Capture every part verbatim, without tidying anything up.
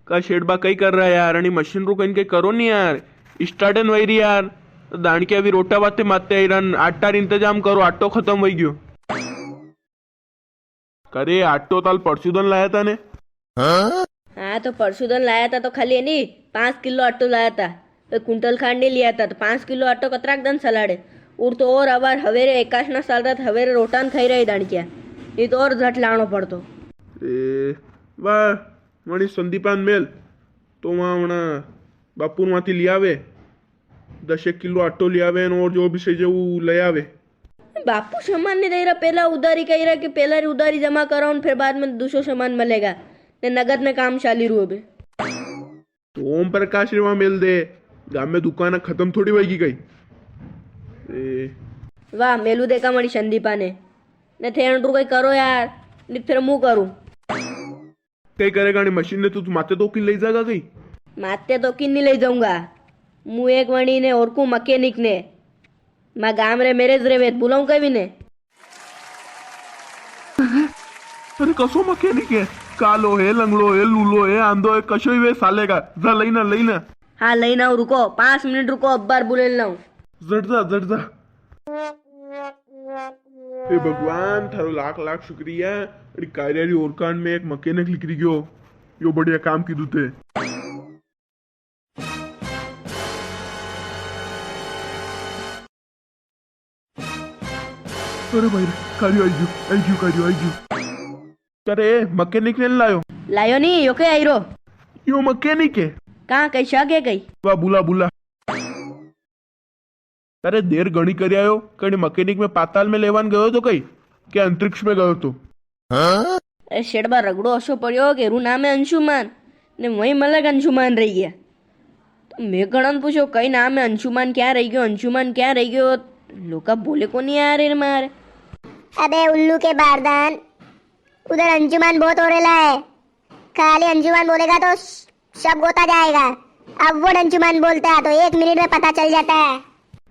का शेठ बा कई कर रहा है यार? अणी मशीन रू कई करो नी यार, स्टार्ट नी वई री यार। दाणकिया भी रोटा वाते माते आई रन, आटा रो इंतजाम करो, आटो खत्म वई गयो। करे आटो ताल परसुदन लाया था ने? हाँ, तो परसुदन लाया था तो खाली है नी पाँच किलो आटो लाया था, तो कुंटल खांड नी लिया था, तो पाँच किलो आटो कतराक दन सलाड़े। उर तो और अबार हवेरे एकासना साल रात हवेरे रोटान खाई रही दाणकिया, नी तो और झट लाणो पड़तो। ए, वाह, वणी संदीपान मेल, तो वहाँ वणा बापुर वाती लियावे, दस एक किलो आटो लियावे न और जो भी सही जे वो ले आवे। बापू सामान नी दे रहा, पहला उधारी कही रहा कि पहला री उधारी जमा कराओ न फिर बाद में दूसरो सामान मिलेगा, ने नगद में काम चाली रू अबे। तो ओम प्रकाश रे वहाँ मेल दे, गाम में दुकान खत्म थोड़ी होगी कई। ए। वाह, मेलू देखा मणी संदीपा ने। ने थे एंड्रू कई करो यार, नी फिर मु करूँ। कई करेगा नी मशीन ने, तू, तू माते तो किन ले जागा कई? माते तो किन नी ले जाऊंगा। मु एक वणी ने और को मैकेनिक ने। मैं गाम रे मेरे ज रेवे, बुलाऊं कई ने। अरे कसो मैकेनिक है? कालो है, लंगड़ो है, लूलो है, आंधो है, कशो ही वे साले का। जा लई ना, लई ना। हाँ, लई ना, रुको, पाँच मिनट रुको, अब्बार बुले लाऊं। जट जा, जट जा। हे भगवान, थारो लाख लाख शुक्रिया। अरे कारिया री ओरकान में एक मैकेनिक निकली गयो। यो बढ़िया काम कीधु ते। अरे भाई रे, कारियो आई गयो, आई गयो, कारियो आई गयो। अरे, मैकेनिक ने लायो? लायो नी, यो के आई रो? यो मैकेनिक है। कहाँ, कई शक है कई? वाह, बुला, बुला। अरे, देर घणी कर आयो, कणी मैकेनिक में पाताल में लेवान गयो तो कई? के अंतरिक्ष में गयो तो? अरे, शेठ बा रगड़ो असो पड़्यो के रू नाम है अंशुमान, ने वही मलक अंशुमान रही गया। तो मैं घणा ने पूछो, "कई नाम है अंशुमान, क्या रह गयो? अंशुमान क्या रह गयो?" लोका बोले को नी यार रे मार। अबे उल्लू के बारदान, उधर अंशुमान बहुत हो रेला है। खाली अंशुमान बोलेगा तो स-, सब गोता जाएगा। अब वो अंशुमान बोलता है तो एक मिनट में पता चल जाता है।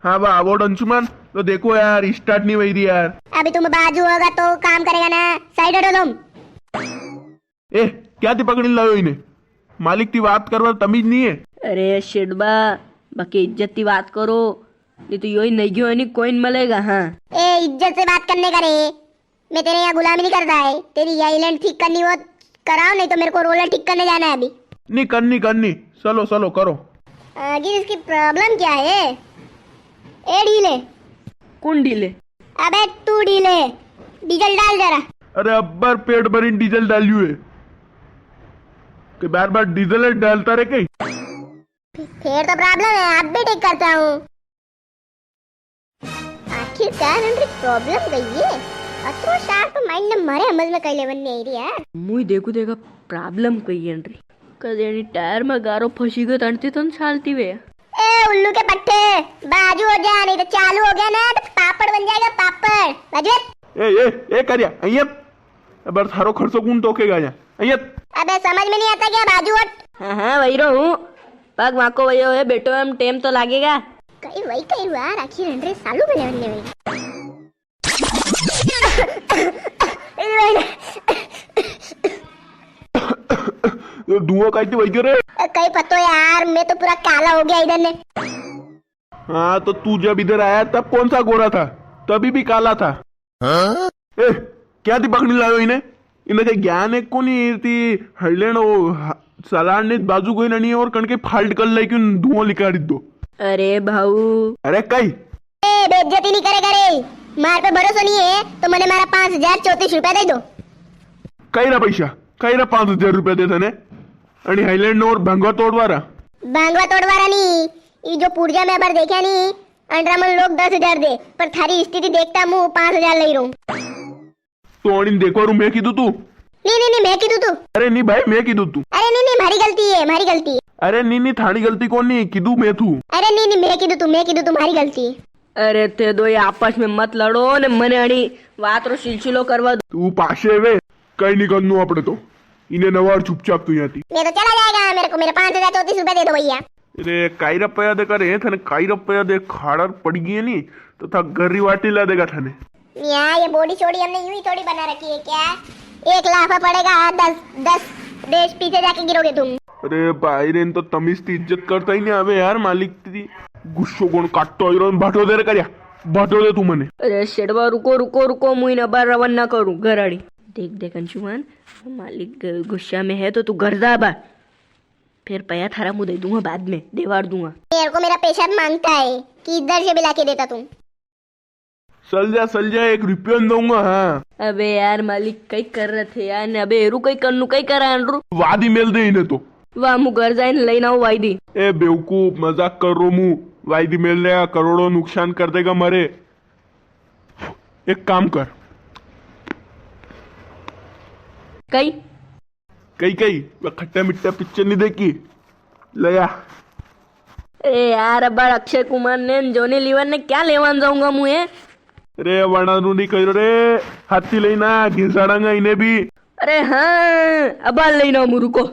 हाँ बा, वो अंशुमान तो देखो यार, स्टार्ट नी वई री यार। अभी तुम बाजू होगा तो काम करेगा ना, साइड हटो तुम। ए, क्या थी पकड़ी लायो इने? मालिक ती बात करवा तमीज नी है। अरे शेठ बा, बाकी इज्जत ती बात करो, नी तो योई नी गयो है नी, कोई नी मलेगा। हाँ। ए, इज्जत से बात करने का रे। मैं तेरे यहाँ गुलामी नहीं करता है। तेरी ये आइलैंड ठीक करनी हो कराओ, नहीं तो मेरे को रोलर ठीक करने जाना है अभी। नी करनी, करनी। चलो, चलो, करो। आखिर इसकी प्रॉब्लम क्या है? ए ढीले। कौन ढीले? अबे तू ढीले, डीजल डाल जरा। अरे अब्बर पेट भरीन डीजल डालियो है। के बार बार डीजल डालता रे कई? फिर तो प्रॉब्लम है, अब भी ठीक करता हूँ। आखिरकार इनरी प्रॉब्लम कई है? अतरो शार्प माइंड ने मारे समझ में कई लेवन नी आई री यार। मुई देखू देखा प्रॉब्लम कई है इनरी। कदे नी टायर में गारो फंसी गयो, तणती तो नी चालती वे। ए उल्लू के पट्टे, बाजू हो जा, नहीं तो चालू हो गया ना तो पापड़ बन जाएगा पापड़। बाजू हट। ए, ए, ए कारिया, अइया। अबार थारो खर्चो कुण तोकेगा या? अइया। अबे समझ में नहीं आता क्या, बाजू हट। हाँ, हाँ, वई रो हूँ। पग वाको वयो है, बेटो, हम टेम तो लागेगा। कई वई, कई वार आखिर हंड्रेड सालू बने बनने वई। ये धुआं काई थी वई क्यों रे? कई पतो यार, मैं तो पूरा काला हो गया इधर ने। हाँ, तो तू जब इधर आया तब कौन सा गोरा था? तभी भी काला था। हाँ? ए, क्या थी पकड़ी लायो इने? इने के ज्ञान है कोनी, इती हड़लेन ओ ह-, सलाड ने बाजू कोई ननी है और कणके फाल्ट कर ले क्यों धुआं लिकाड़ी दो। अरे भाऊ। अरे कई? ए, बेइज्जती नहीं करेगा रे। मार पे भरोसो नहीं है तो मने मारा पाँच हजार चौंतीस रुपया दे दो। कई रा पैसा? कई रा पाँच हजार रुपया दे थने? अणी हाईलैंड ने और भांगवा तोड़वारा? भांगवा तोड़वारा नहीं, ई जो पुर्जा में अबार देख्या नी, अंडरा मन लोग दस हजार दे, पर थारी स्थिति देखता मु पाँच हजार लई रहूं। तो अणीन देखवा रू मैं कीधु तू? नी, नी, नी, मैं कीधु तू। अरे नी भाई, मैं कीधु तू। अरे नी, नी, म्हारी गलती है, म्हारी गलती है। अरे नी, नी, थारी गलती कोनी, कीधु मैं थू। अरे नी, नी, मैं कीधु तू, मैं कीधु तू, म्हारी गलती है। अरे थे दो ये आपस में मत लड़ो ने मने अणी बात रो सिलसिलो करवा दो। तू पाछे वे, कई नी करनू आपणे तो। इने नवार चुपचाप तू यां थी। मैं तो चला जाएगा, मेरे को मेरे पाँच हजार चौंतीस रुपए दे दो भैया। अरे काई रुपया दे करे, थने काई रुपया दे, खाड़र पड़ गई है नी, तो था घर री वाटी ला देगा थने। यां ये बॉडी शॉडी हमने यूं ही थोड़ी बना रखी है क्या? एक लाफा पड़ेगा, दस, दस देश पीछे जाके गिरोगे तुम। अरे भाई रे, इन तो तमीज ती इज्जत करता ही नी आवे यार मालिक ती। गुस्सो कोण काटतो आयो रे, भाटो दे रे करिया, भाटो दे तू मने। अरे सेठवा, रुको, रुको, रुको, मूं इने अबार रवाना करूं घर आड़ी। देख, देख अंशुमान, मालिक ग-, गुस्सा में है तो तू घर जा अबार। फिर पया थारा मूं दे दूंगा बाद में, देवाड़ दूंगा। मेरे को मेरा पैसा भी मांगता है कि इधर से भी लाके देता तू। चल जा, चल जा, एक रुपयो नी दूंगा, हाँ। अबे यार मालिक, कई कर रहे थे यार, ने अबे एरू कई करनू, कई करा अनरू। वादी मेल दे इने तो। वाह, मूं घर जाइन लईन आऊं वायदी। ए बेवकूफ, मजाक कर रो मूं। वायदी मेल दे, करोड़ों नुकसान कर देगा मारे। एक काम कर। कई? कई कई, वे खट्टा मिट्टा पिक्चर नी देखी? ले आ। ए यार, अबार अक्षय कुमार ने जॉनी लीवर ने क्या लेवान जाऊंगा मूं, ए? अरे वणा रू नी कई रो रे, हाथी लेना, घिसाड़ांगा इने भी। अरे हाँ, अबार लेना मूं, रुको।